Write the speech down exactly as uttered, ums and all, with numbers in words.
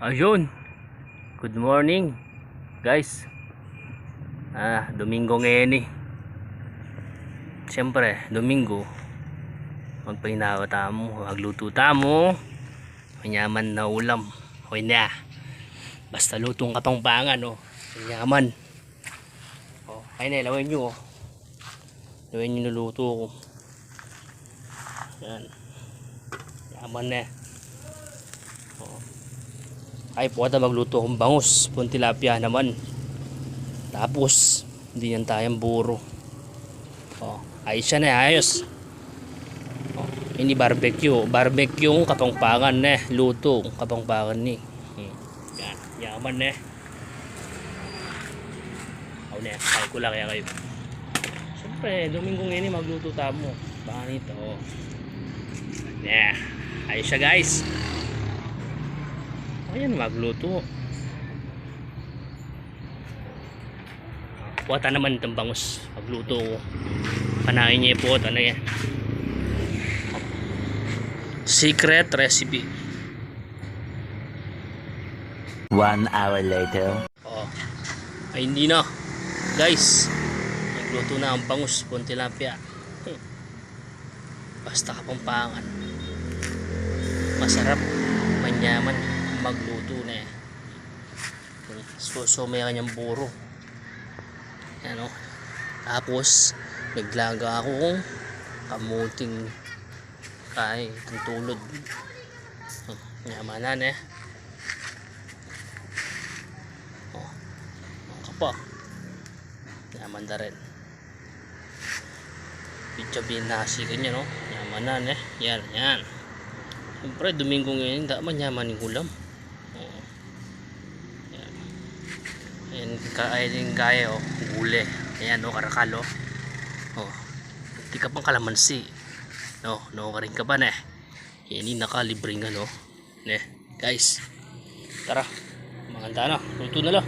Ayun. Good morning, guys. Ah, Domingo ngeni. Siyempre, Domingo. Magpainawa tamu, maglutu tamu. Manyaman na ulam. O, yun na. Basta lutong Kapampangan, o. Manyaman. O, ayun na, lawen yu, o. Lawen yu, nulutu ku. Yan. Yaman ne. O. Ay, pota, maglutu kung bangus. Pung tilapia naman. Tapos, dinan tayang buro. O, ayos yan e, ayos. O, ini barbecue. Barbecue Kapampangan ne. Lutu Kapampangan ni. Hmm. Yan. Yaman ne. Aw ne, ay ku la kaya kayu. Siyempre, Domingo ngeni, maglutu tamu. Baka nito. Ne, ayos siya, guys. Ayan, maglutu. Pota naman itang bangus. Maglutu ku. Panayin ye pota na yan. Secret recipe. One hour later. O. Ay, hindi na. Guys, naglutu na ang bangus pung tilapia. Hmm. Basta Kapampangan. Masarap, manyaman, maglutu ne. Suso, may kanyang buro. Yan, o. Tapos, naglaga kung kamuting kahoy, pantulud. Hmm, yaman na ne. O, ang kapa. Yaman da rin. Pizza binasi kanya, no? Yaman na ne. Yan, yan. Siyempre, Domingo ngeni, dapat manyaman ing ulam. O. Yan. Ayan, ka-, ayan ing gaye, o. Gule. Ayan, o, karakal, o. O. Iti ka pang kalamansi. No, no, karin ka pa ne. Yan ing nakalibreng ano. Ne, guys. Tara. Manganta na. Lutu na la.